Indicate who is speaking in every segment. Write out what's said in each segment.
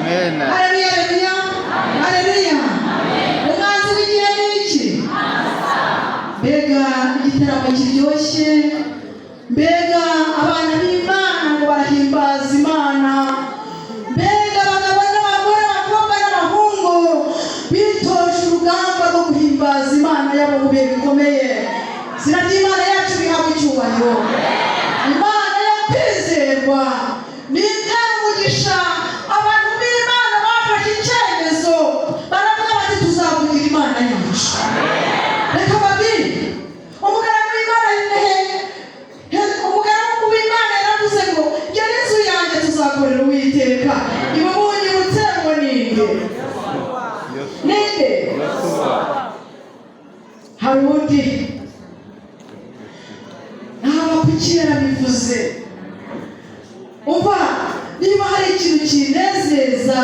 Speaker 1: Amen.
Speaker 2: Haleluya, haleluya, haleluya! Umwanzi w'igihe ni iki? Mbega igitaramo kiryoshye! Mbega abana b'Imana ngo barahimbaza Imana! Mbega abagabo n'abagore, abakobwa n'abahungu bitoje urugamba rwo guhimbaza Imana yabo mu bihe bikomeye! Izina ry'Imana yacu rihabwa icyubahiro. Imana yo kwizerwa ni umugisha. Abantu b'Imana bafashe icyemezo, baravuga bati: "Tuzavugira Imana yacu." Reka babwire, umugaragu w'Imana, umugaragu w'Imana yaravuze ngo: "Njye n'inzu yanjye tuzakorera Uwiteka." Iwe munyibutse ngo ninde? Ninde?
Speaker 1: Yosuwa.
Speaker 2: Hari undi ntabwo kuki yarabivuze. Umva, niba hari ikintu kinezeza,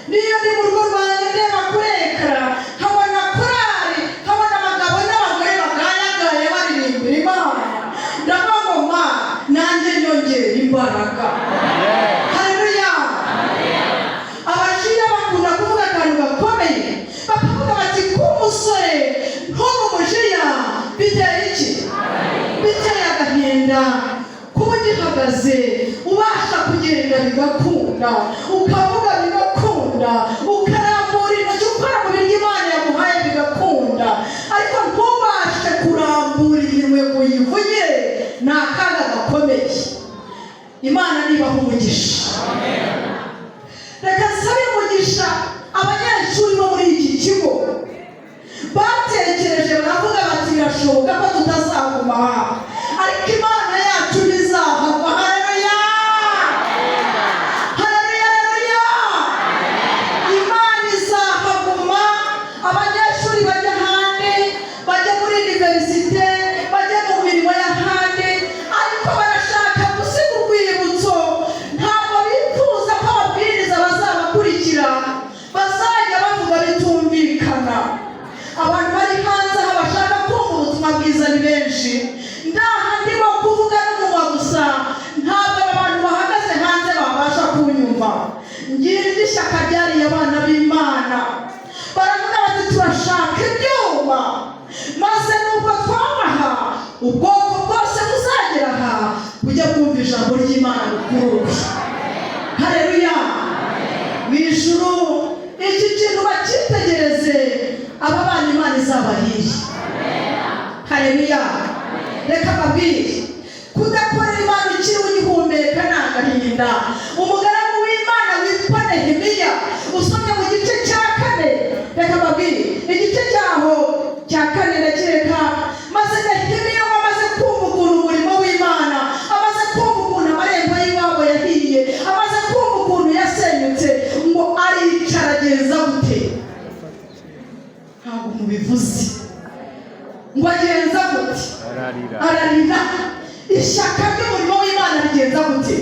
Speaker 2: niyo ndi mu rugo rwanjye ndeba kuri écran, nkabona korari, nkabona abagabo n'abagore bagayagaye baririmbira Imana, ndavuga ngo: "Ma nanjye nyongera imbaraga." Haleluya! Abashinja bakunda kuvuga akantu gakomeye, bakavuga bati: "Ko umusore ntube umujiya biteye iki? Biteye agahinda." Kuba ugihagaze, ubasha kugenda bigakunda, ukavuga bigakunda, ukarambura intoki ukora mu biryo Imana yaguhaye bigakunda, ariko ntubashe kurambura iminwe ngo uyivugire, ni akaga gakomeye. Imana nibaha umugisha. Reka nsabe umugisha abanyeshuri bo muri iki kigo batekereje, baravuga bati: "Birashoboka ko tutazaguma aha, ariko Imana yacu ntizahava." Haleluya, haleluya, haleluya! Imana izahaguma. Abanyeshuri bajya ahandi, bajya muri université, bajya mu mirimo y'ahandi, ariko barashaka gusiga urwibutso. Ntabwo bifuza ko ababwiriza bazabakurikira bazajya bavuga bitumvikana. Abantu bari hanze aha bashaka kumva ubutumwa bwiza ni benshi. Ndaha ndimo kuvuga n'umunwa gusa, ntabwo aba bantu bahagaze hanze babasha kunyumva. Ngiryo ishyaka ryariye abana b'Imana. Baravuga bati: "Turashaka ibyuma, maze nubwo twabaha, ubwoko bwose buzagera aha bujya bwumva ijambo ry'Imana bukuruwe." Hareruya! Mu ijuru iki kintu bacyitegereze, aba bana Imana izabahire. Hareruya! Reka mbabwire, kudakorera Imana ukiri ugihumeka ni agahinda. Umugaragu w'Imana witwa Nehemiya, usomye mu gice cya kane, reka mbabwire igice cyaho cya kane, ndakeka. Maze Nehemiya we amaze kumva ukuntu umurimo w'Imana, amaze kumva ukuntu amarembo y'iwabo yahiye, amaze kumva ukuntu yasenyutse, ngo aricara ageza gute? Ntabwo mubivuze. Ngo agenza gute?
Speaker 1: Ararira.
Speaker 2: Ararira. Ishyaka ry'umurimo w'Imana rigenza gute?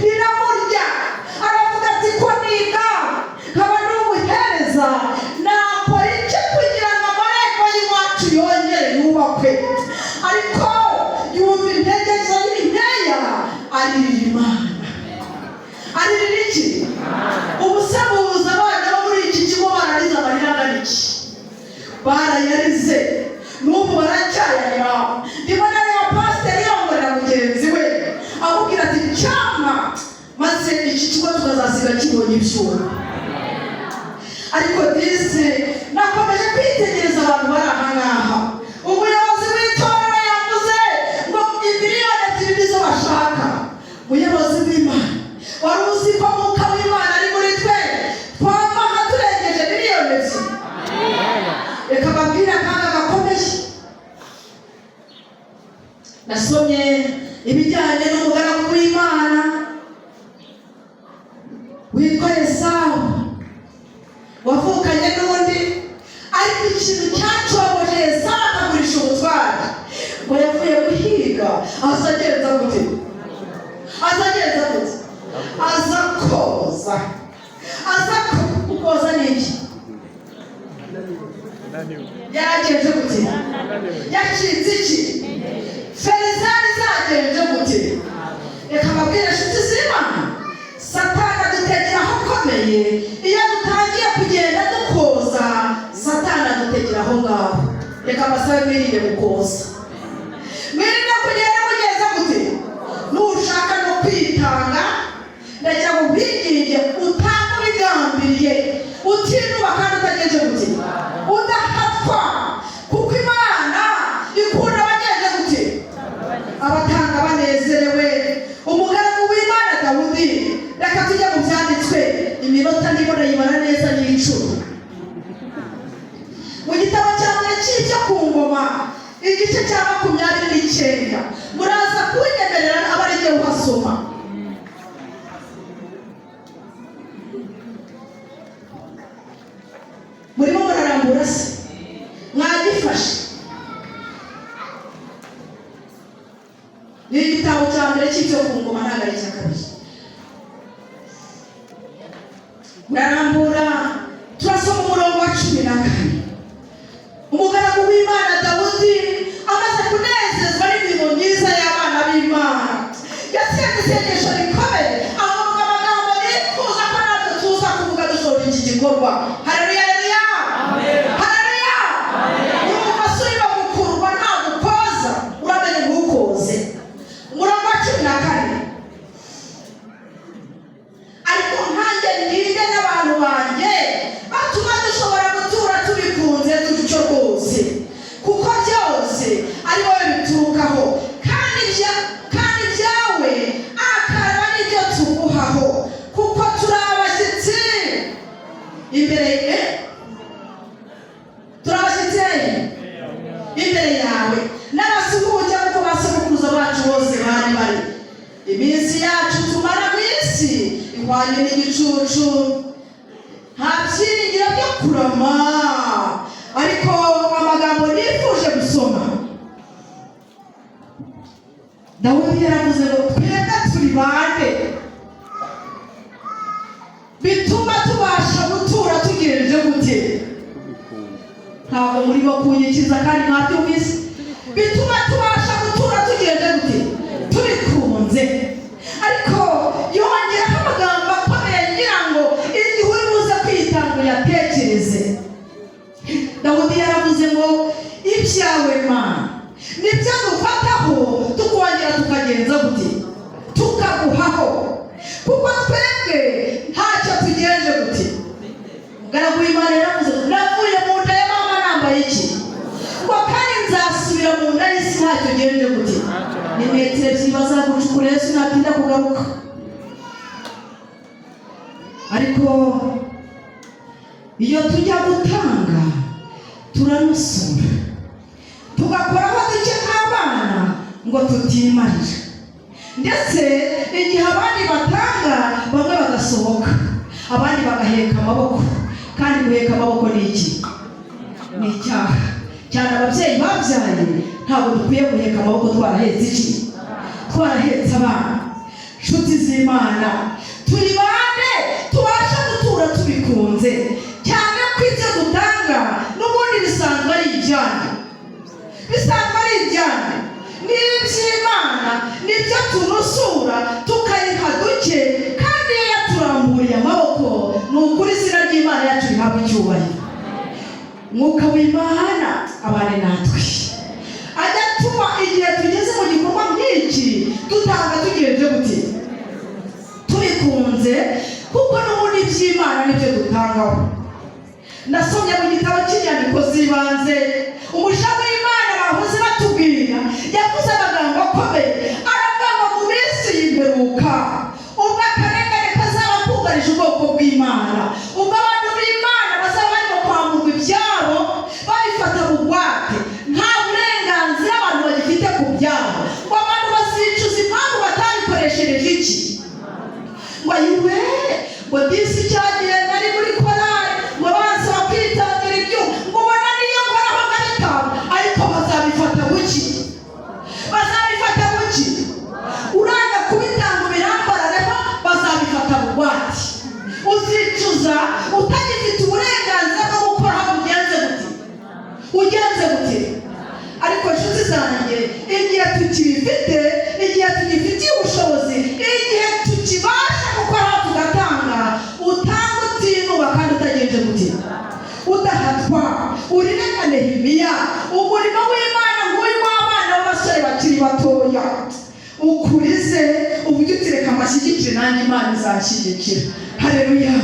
Speaker 2: Riramurya. Aravuga ati: "Ko niga nkaba ndi umuhereza, nakora iki kugira ngo amarembo y'iwacu yongere yubakwe?" Ariko yumva intege ze ni nkeya, aririra Imana. Aririra iki? Ubu se mubuze abana bo muri iki kigo bararize amarira angana iki? Barayarize, n'ubu baracyayarira. Ndimo nareba pasiteri yongorera mugenzi we, amubwira ati: "Cyampa maze iki kigo tukazasiga kibonye ibyuma." Ariko disi nakomeje kwitegereza abantu bari aha ngaha. Umuyobozi w'itorero yavuze ngo 2 miliyoni nizo bashaka. Umuyobozi w'Imana, wari uzi ko Mwuka w'Imana ari muri twe, twamaha turengeje 2 miliyoni? Reka babwire akaga gakomeye. Nasomye ibijyanye n'umugaragu w'Imana witwa Esawu, wavukanye n'undi, ariko ikintu cyacogoje Esawu akagurisha ubutware, ngo yavuye guhiga, aza agenza gute? Aza agenza gute? Aza koza. Aza koza ni iki? Yaragenje gute? Yacitse iki? Feri zari zagenje gute? Reka mbabwire, inshuti z'Imana, Satani adutegeraho ko ikomeye. Iyo dutangiye kugenda dukoza, Satani adutegera aho ngaho. Reka mbasabe mwirinde gukoza, mwirinde kugenda mugenza gute. Nushaka no kwitanga, ndagira ngo nkwinginge utange ubigambiriye, utinuba kandi utagenje gute, udahatwa, kuko Imana ikunda abagenje gute, abatanga banezerewe. Umugaragu w'Imana Dawudi, reka tujye mu byanditswe, iminota ndimo ndayibara neza ni 10. Mu gitabo cya mbere cy'ibyo ku ngoma, igice cya 29, muraza kunyemerera aba ari jye uhasoma. Murimo murarambura se? Mwagifashe? Ni igitabo cya mbere cy'ibyo ku ngoma, ntabwo ari icya kabiri. Murarambura, turasoma umurongo wa 14. Umugaragu w'Imana Dawudi amaze kunezezwa n'imirimo myiza y'abana b'Imana, yasenze isengesho rikomeye, avuga amagambo yifuza ko natwe tuza kuvuga dusoje iki gikorwa. Haleluya, haleluya, haleluya! Urumva se urimo gukurwa nta gukoza, uramenye ntukoze. Umurongo wa 14: "Ariko nkanjye ninde n'abantu banjye batuma dushobora gutura tubikunze dutyo rwose? Kuko byose ari wowe biturukaho, kandi ibyawe akaba n'ibyo tuguhaho, kuko turi abashyitsi imbere, turi abashyitsi imbere yawe n'abasuhuke, kuko ba sogokuruza bacu bose bari bari. Iminsi yacu tumara mu isi ihwanye n'igicucu, nta byiringiro byo kurama." Ariko amagambo nifuje gusoma, Dawudi yaravuze ngo: "Twebwe turi bande bituma tubasha gutura tugereje gute?" Ntabwo murimo kunyikiza kandi mwabyumvise. Bituma tubasha gutura tugereje gute? Tubikunze. Ariko yongeraho amagambo akomeye, ngira ngo igihe uri buze kwitanga uyatekereze. Dawudi yaravuze ngo: "Ibyawe Mana nibyo dufataho, tukongera tukagenza gute? Tukaguhaho, kuko twebwe ntacyo tugenje gute." Umugaragu w'Imana yaravuze ngo: "Navuye mu nda ya mama nambaye iki? Ngo kandi nzasubira mu nda y'isi ntacyo ngenje gute?" Ni metero 2 bazagucukura Yesu natinda kugaruka. Ariko iyo tujya gutanga, turanusura, tugakoraho duke nk'abana ngo tutimarira. Ndetse igihe abandi batanga, bamwe bagasohoka, abandi bagaheka amaboko. Kandi guheka amaboko ni iki? Ni icyaha. Cyane ababyeyi babyaye, ntabwo dukwiye guheka amaboko twarahetse iki? Twarahetse abana. Nshuti z'Imana, turi bande tubasha gutura tubikunze, cyane ko ibyo dutanga n'ubundi bisanzwe ari ibyanyu, bisanzwe ari ibyanyu? Ni iby'Imana, nibyo tunusura tukayiha duke, kandi iyo yaturamburiye amaboko. Ni ukuri, izina ry'Imana yacu rihabwa icyubahiro. Mwuka w'Imana abane natwe, ajya atuma igihe tugeze mu gikorwa nk'iki dutanga tugenje gute? Tubikunze, kuko n'ubundi iby'Imana nibyo dutangaho. Nasomye mu gitabo cy'inyandiko z'ibanze, umuja w'Imana bahoze batubwira yavuze amagambo akomeye, aravuga ngo mu minsi y'imperuka, ubwo akarengane kazaba kugarije ubwoko bw'Imana, ubwo abantu b'Imana bazaba barimo kwamburwa ibyabo, babifata bugwate, nta burenganzira abantu bagifite ku byabo, ngo abantu bazicuza impamvu batabikoreshereje iki. Ngo ayiwe, ngo disi cyagihe nari muri korari, ngo bansaba kwitangira ibyuma, ngo ubona niyo nkoraho nkabitanga, ariko bazabifata buki? Bazabifata buki? Uranga kubitanga ubirambarareho, bazabifata bugwate. Uzicuza utagifite uburenganzira bwo gukora aho ugenze gute, ugenze gute. Ariko inshuti zanjye, igihe tukibifite, igihe tugifitiye ubushobozi, igihe tukibasha gukora tugatanga, utange. Ya umurimo w'Imana nk'uyu w'abana b'abasore bakiri batoya, ukurize uvuge uti: "Reka mbashyigikire, nanjye Imana izanshyigikira." Hareruya!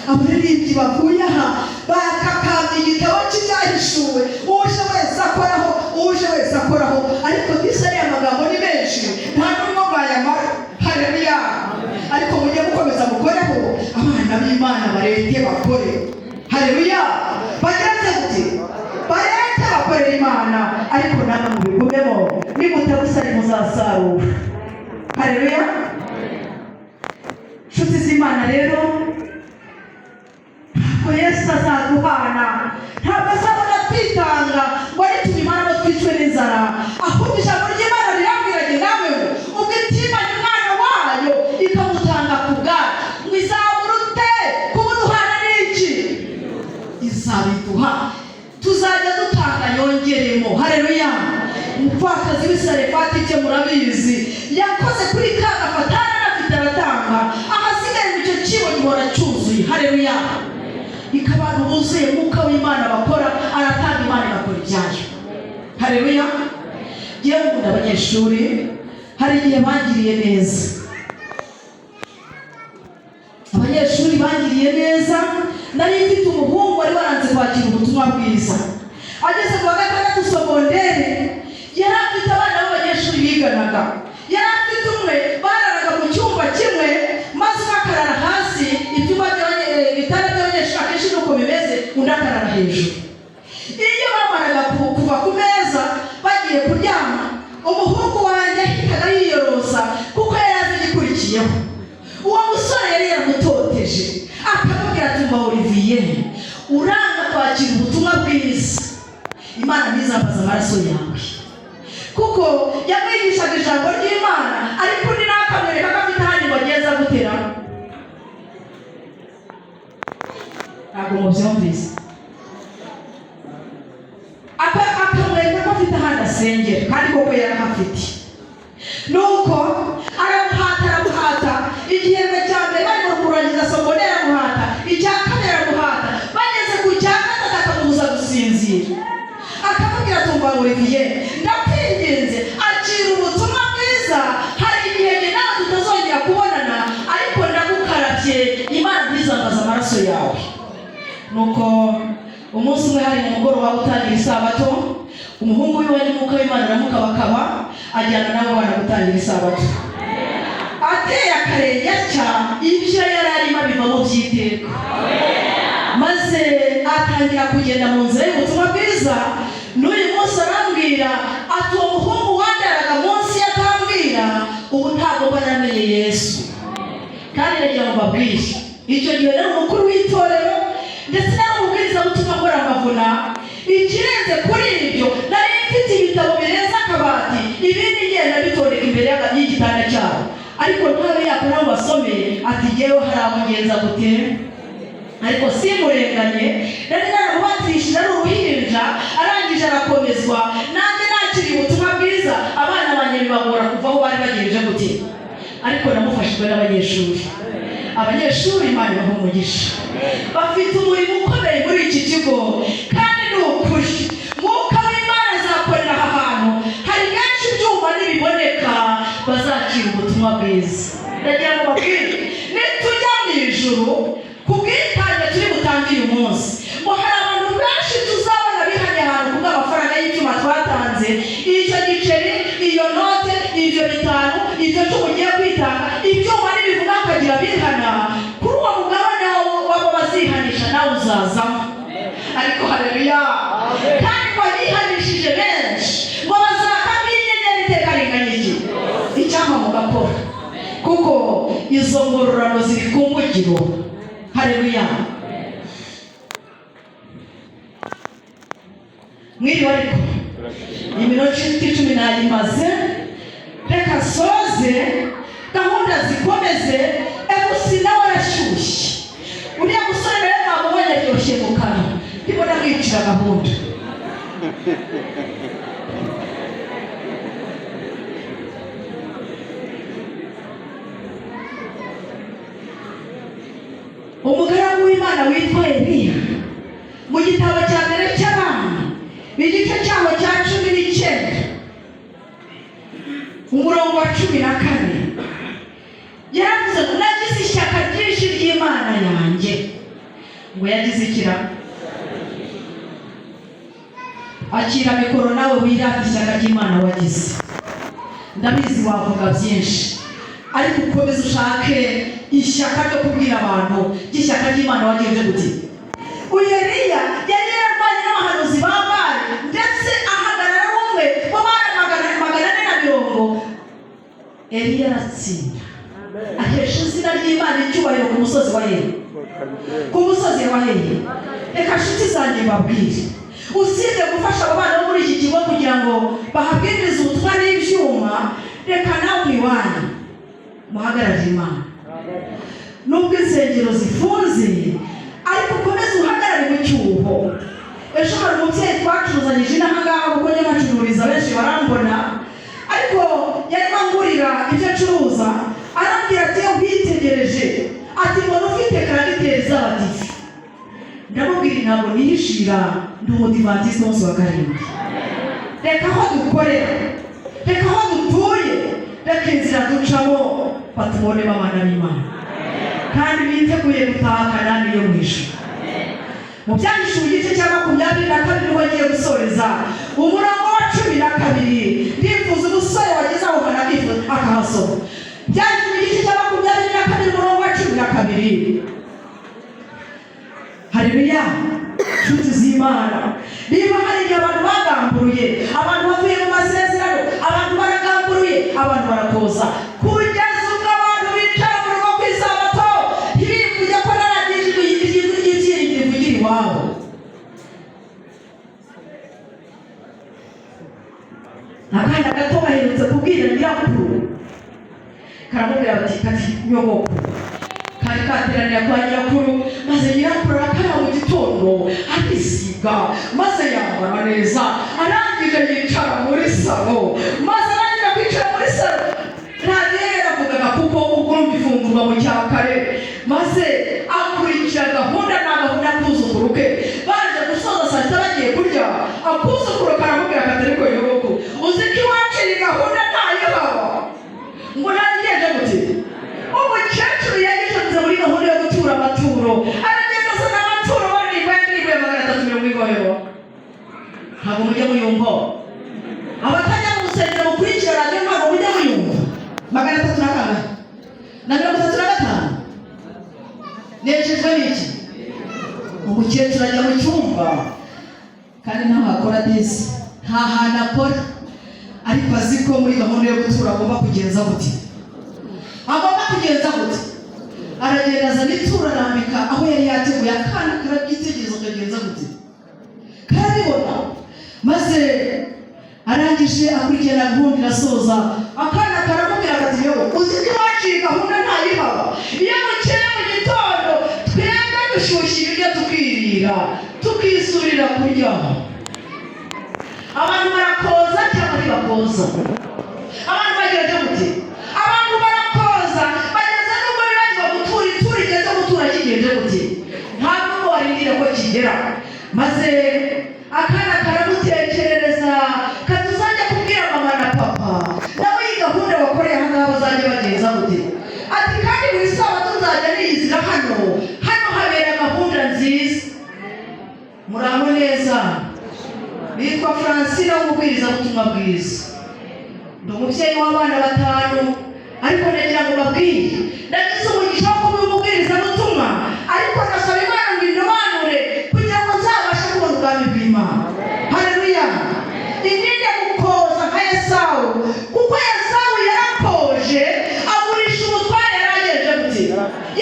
Speaker 2: Abaririmbyi bavuye aha bakakambye igitabo cy'Ibyahishuwe, uje wese akoraho, uje wese akoraho. Ariko disi ariya magambo ni menshi, nta n'umwe mwayamara. Hareruya! Ariko mujye mukomeza mukoreho, abana b'Imana barete bakore. Hareruya! Bagenze gute? Barete bakorera Imana, ariko namwe mubigumemo, nimutabusari muzasarura. Hareruya! Nshuti z'Imana rero, ntabwo Yesu azaduhana, ntabwo azabona twitanga ngo nitubimara ngo twicwe n'inzara. Ahubwo ijambo ry'Imana rirambwira ngo nawe ngo ubwo itimanye umwana wayo ikamutanga ku bwacu, ngo izabura ute kumuduhana n'iki? Izabiduha. Tuzajya dutanga yongeremo. Hareruya! Umupfakazi w'Isarefati, ibyo murabizi, yakoze kuri ka gafatana anafite, aratanga, ahasigaye mu icyo kibo gihora cyuzuye. Hareruya! Niko abantu buzuye Mwuka w'Imana bakora, aratanga, Imana igakora ibyayo. Hareruya! Yewe, nkunda abanyeshuri, hari igihe bangiriye neza. Abanyeshuri bangiriye neza. Nari mfite umuhungu wari waranze kwakira ubutumwa bwiza. Ageze mu wa gatandatu sogonderi, yari afite abana b'abanyeshuri biganaga. Yari afite umwe bararaga mu cyumba kimwe, maze umwe akarara hasi, ibyumba ibitanda by'abanyeshuri akenshi ni uko bimeze, undi akarara hejuru. Iyo bamaraga kuva ku meza bagiye kuryama, umuhungu wanjye ahitaga yiyorosa, kuko yari azi igikurikiyeho. Uwo musore yari yaramutoteje, akamubwira ati: "Umva Olivier, uranga kwakira ubutumwa bwiza, Imana ntizambaze amaraso yawe." Kuko yamwigishaga ijambo ry'Imana, ariko undi nawe akamwereka ko afite ahandi ngo ageze gutera. Ntabwo mubyumvise. Akamwereka ko afite ahandi asengera, kandi koko yarahafite. Nuko aramuhata, aramuhata. Igihembwe cya mbere barimo kurangiza sogonderi aramuhata, icya kabiri aramuhata, bageze ku cya gatatu akamubuza gusinzira, akamubwira ati: "Umva Olivier, ndakwinginze, akira ubutumwa bwiza. Hari igihe njye nawe tutazongera kubonana, ariko ndagukarabye, Imana ntizambaze amaraso yawe." Nuko umunsi umwe, hari mu mugoroba utangira isabato, umuhungu wiwe n'Umwuka w'Imana aramukabakaba, ajyana nabo bana gutangira isabato. Ateye akarenge atya, ibyo yari arimo abivamo by'iteka, maze atangira kugenda mu nzira y'ubutumwa bwiza. N'uyu munsi arambwira ati: "Uwo muhungu wandaraga munsi y'akambwira, ubu ntabwo mba naramenye Yesu." Kandi nagira ngo mbabwire, icyo gihe nari umukuru w'itorero, ndetse nari umubwirizabutumwa nkora amavuna. Ikirenze kuri ibyo, nari mfite ibitabo birenze akabati, ibindi ngenda bitondeka imbere y'igitanda cyabo, ariko ntabe yakora ngo asome. Ati: "Jyewe hari abo ngenza gute?" Ariko simurenganye, nari naramubatirishije ari uruhinja, arangije arakomezwa. Nanjye nakiriye ubutumwa bwiza, abana banjye bibagora kuva aho bari bagenje gute, ariko namufashijwe n'abanyeshuri. Abanyeshuri, Imana ibaha umugisha, bafite umurimo ukomeye muri iki kigo. Kandi ni ukuri, Mwuka w'Imana azakorera aha hantu. Hari benshi ibyuma nibiboneka bazakira ubutumwa bwiza. Ndagira ngo babwire, nitujya mu ijuru, ku bwitange turi butange uyu munsi, ngo hari abantu benshi tuzabona bihanye ahantu kubw'amafaranga y'ibyuma twatanze. Icyo giceri, iyo note, ibyo bitanu, ibyo cumi ugiye kwitanga, ibyuma nibivuga akagira bihana, kuri uwo mugabane wabo bazihanisha, nawe uzazamo. Ariko haleluya! Kandi ngo abihanishije benshi ngo bazaka nk'inyenyeri iteka ringanya iki. Icyampa mugakora, kuko izo ngororano ziri ku mbugiro. Haleluya! Mwiriwe. Ariko iminota 10 nayimaze, reka soze, gahunda zikomeze. Ebusi nawe arashyushye, uriya musore nawe mwamubonye, aryoshye mu kanwa. Ndimo ndamwicira gahunda. Umugaragu w'Imana witwa Eliya, mu gitabo cya mbere cy'Abami. Igice cyaho cya 19, umurongo wa 14, yaravuze ngo: "Nagize ishyaka ryinshi ry'Imana yanjye." Ngo yagize ikira? Akira mikoro nawe wirate ishyaka ry'Imana wagize. Ndabizi wavuga byinshi, ariko ukomeze ushake ishyaka ryo kubwira abantu ry'ishyaka ry'Imana wagenje gute. Uyu Eliya yari yararwanye n'abahanuzi ba Bali, ndetse ahagarara umwe bo bari 450. Eliya aratsinda, ahesha izina ry'Imana icyubahiro ku musozi wa hehe? Ku musozi wa hehe? Reka nshuti zanjye mbabwire, usibye gufasha abo bana bo muri iki kigo kugira ngo bahabwirize ubutumwa n'ibyuma, reka nawe iwanyu muhagararire Imana. Nubwo insengero zifunze, ariko ukomeze uhagarare mu cyuho. Ejo hari umubyeyi twacuruzanyije inaha ngaha, kuko njya mpacururiza, benshi barambona, ariko yarimo angurira ibyo acuruza, arambwira ati: "Iyo witegereje," ati, "mbona ufite caractère z'Abadive." Ndamubwira: "Ntabwo nihishira, ndi Umudivantiste w'umunsi wa karindwi." Reka aho dukorera, reka aho dutuye, reka inzira ducamo batubonemo abana b'Imana kandi biteguye gutaha Kanani yo mu ijuru. Mu Byahishuwe igice cya 22 niho agiye gusoreza, umurongo wa 12. Ndifuza umusore wageze aho hantu akifuza akahasoma. Byahishuwe igice cya 22, umurongo wa 12. Haleluya! Nshuti z'Imana, niba hari igihe abantu bagamburuye, abantu bavuye mu masezerano, abantu baragamburuye, abantu barakoza, kugeza ubwo abantu bicara mu rugo ku Isabato ntibivuge ko narangije ijwi ry'ibyiringiro rivugira iwabo. Akana gato gaherutse kubwira nyirakuru, karamubwira bati kati nyogoko. Kari kateraniye kwa nyirakuru, maze nyirakuru arakaraba mu gitondo, arisiga, maze yambara neza, arangije yicara muri salo. Maze arangira kwicara muri salo, radiyo yaravugaga, kuko ubwo urumva ifungurwa mu cyakare, maze akurikira gahunda na gahunda akuzukuru ke. Baje gusoza saa sita bagiye kurya, akuzukuru karamubwira kati: "Ariko nyogoko, uzi ko iwacu iyi gahunda ntayihaba?" Ngo ntabigenje gute? Umukecuru yagishinze muri gahunda yo gutura amaturo, aragenda azana amaturo, baririmba indirimbo ya 340. Ntabwo mujya muyumva? Abatajya mu rusengero mukurikira radiyo, ntabwo mujya muyumva? Magana atatu na kangahe na 35. Nejejwe n'iki? Umukecuru ajya mu cyumba, kandi ntaho akora disi, nta hantu akora, ariko azi ko muri gahunda yo gutura agomba kugenza gute? Agomba kugenza gute? Aragenda azana ituro, arambika aho yari yateguye. Akana karabyitegereza, kagenza gute? Karabibona. Maze arangije akurikirana gahunda, irasoza, akana karamubwira kati: "Yewe, uzi ko iwacu iyi gahunda ntayihaba? Iyo bukeye mu gitondo, twebwe dushyushya ibiryo tukirira, tukisurira kuryama." Abantu barakoza cyangwa ntibakoza? Abantu bagenze gute? Abantu barakoza, bageze n'ubwo bibagirwa gutura ituro. Igihe cyo gutura kigenze gute? Nta nubwo barindira ko kigera. Maze akana karamutekerereza kati: "Uzajya kubwira mama na papa nabo iyi gahunda bakoreye aha ngaha, bazajya bagenza gute?" Ati: "Kandi buri sabato nzajya niyizira hano, hano habera gahunda nziza." Muraho neza, nitwa Francine w'umubwirizabutumwa bwiza, ndi umubyeyi w'abana batanu, ariko ndagira ngo babwire, ndagize umugisha wo kuba umubwirizabutumwa, ariko ndasaba Imana ngo indobanure kugira ngo nzabashe kubona ubwami bw'Imana. Haleluya! Indinde gukoza nka Esawu, kuko Esawu yarakoje, agurisha ubutware yari agenje gute?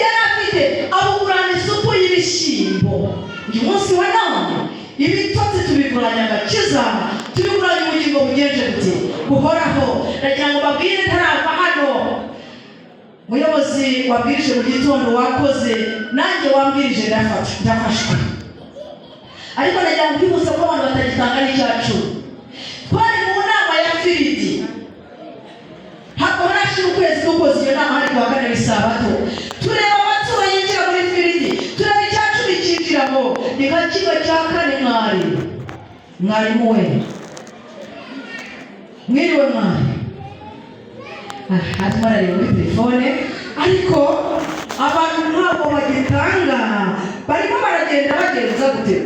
Speaker 2: Yari afite, abugurana isupu y'ibishyimbo. Uyu munsi wa none ibitotsi tubiguranya agakiza, tubiguranya ubugingo bugenje gute? Buhoraho. Ndagira ngo babwire ntarava hano, muyobozi wabwirije mu gitondo, wakoze, nanjye wambwirije ndafashwa, ariko ndagira ngo mbibutse ko abantu batagitanga n'icyacu. Twari mu nama ya field, ntabwo harashira ukwezi dukoze iyo nama, hari kuwa kane w'isabato. Tureba amaturo yinjira muri field, tureba icya cumi cyinjiramo, ni nka kimwe cya kane. Mwari Mwarimu we, mwiriwe mwari. Arimo arareba muri telefone, ariko abantu ntabwo bagitanga. Barimo baragenda bagenza gute?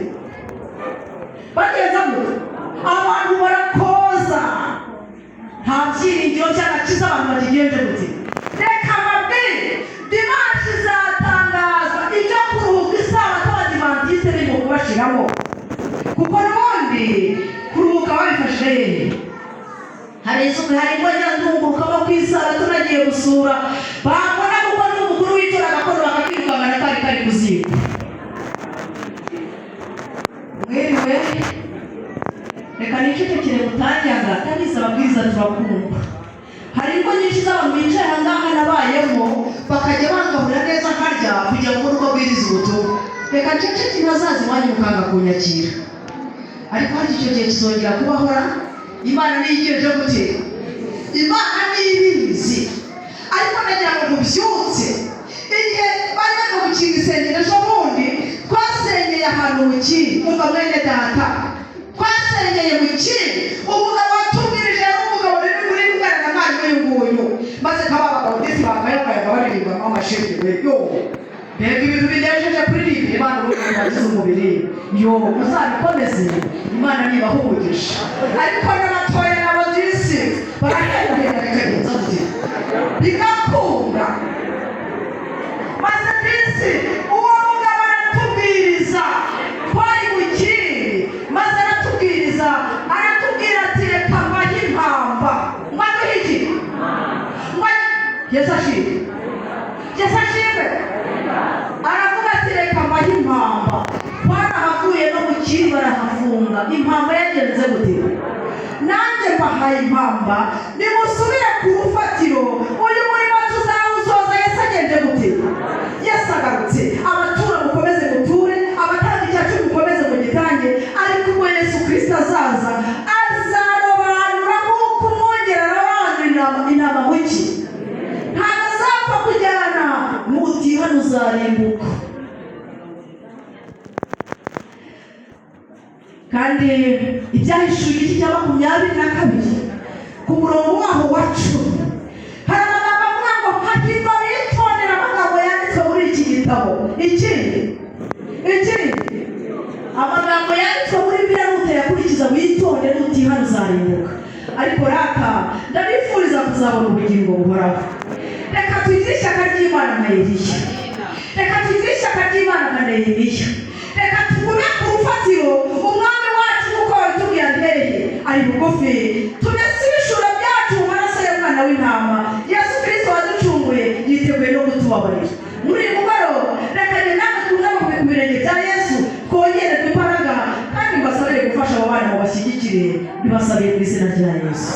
Speaker 2: Bagenza gute? Abantu barakoza, nta byiringiro by'agakiza. Abantu bakigenje gute? Reka mbabwire, dimanshi izatangazwa ibyo kuruhuka isabato. Abadivantisite birimo kubashiramo, kuko n'ubundi kuruhuka babifashe hehe? Hari isuku, hari ingo nyandungurukamo ku isabato. Nagiye gusura, bambona kuko ndi umukuru w'itora gakondo, bakakirukankana kari kari ku ziko. Mwiriwe. Reka nicecekere mutanyaga. Ndabizi, ababwiriza turakumva. Hari ingo nyinshi z'abantu bicaye aha ngaha nabayemo, bakajya bangaburira neza nkarya kugira ngo ubone uko bwiriza ubutumwa. Reka nceceke, ntazaza iwanyu mukanga kunyakira. Ariko hari icyo gihe kizongera kubahora. Imana niyo igejeje gute? Imana niyo ibizi. Ariko nagira ngo mubyutse. Igihe bari barimo gukinga isengero ejo bundi, twasengeye ahantu mu kindi. Umva mwene data, twasengeye mu kindi. Umugabo watubwirije yari umugabo rero uri kuganira na mwarimu uyu nguyu, maze kaba abagabo ndetse bakayabayaga baririmbamo amasheke we. Yo, mbega ibintu binejeje kuririmba Imana! Ubundi bagize umubiri yo, muzabikomeze, Imana nibaha umugisha. Ariko n'abatoya nabo disi barahenda, bikagenza gute? Bigakunda. Maze disi uwo mugabo aratubwiriza, twari mu kindi, maze aratubwiriza, aratubwira ati: "Reka mbahe impamba." Mbaduhe iki? Yesu ashimwe, Yesu ashimwe. Aravuga ati: "Reka mbahe impamba." Twarahavuye, no mu kindi barahafunga. Impamba yagenze gute? Nanjye mbahaye impamba, nimusubire ku rufatiro. Uyu murimo tuzawusoza Yesu agenje gute? Yesu agarutse. Abatura mukomeze muture, abatanga icya cumi mukomeze mugitange, ariko ubwo Yesu Kirisito azaza, azarobanura nk'uko umwungeri arobanura intama mu ki. Ntabwo azapfa kujyana. Nutihana uzarimbuka. Kandi Ibyahishuye igice cya 22, ku murongo waho wa 10, hari amagambo avuga ngo: "Hahirwa bitondera amagambo yanditswe muri iki gitabo." Ikindi, ikindi, amagambo yanditswe muri Bibiliya nutayakurikiza, witonde, nutihana uzarimbuka. Ariko rata ndabifuriza kuzabona ubugingo buhoraho. Reka tugire ishyaka ry'Imana nka Eliya. Reka tugire ishyaka ry'Imana nka Nehemiya. Reka tugume ku rufatiro. Umwami wacu, nk'uko babitubwiye, ari hehe? Ari bugufi. Tumese ibishura byacu mu maraso y'umwana w'intama Yesu Kirisito waducunguye, yiteguye no kutubabarira. Muri uyu mugoroba, reka njye nawe twuname ku birenge bya Yesu, twongererwe imbaraga. Kandi mbasabire gufasha abo bana, mubashyigikire. Bibasabiye mu izina rya Yesu.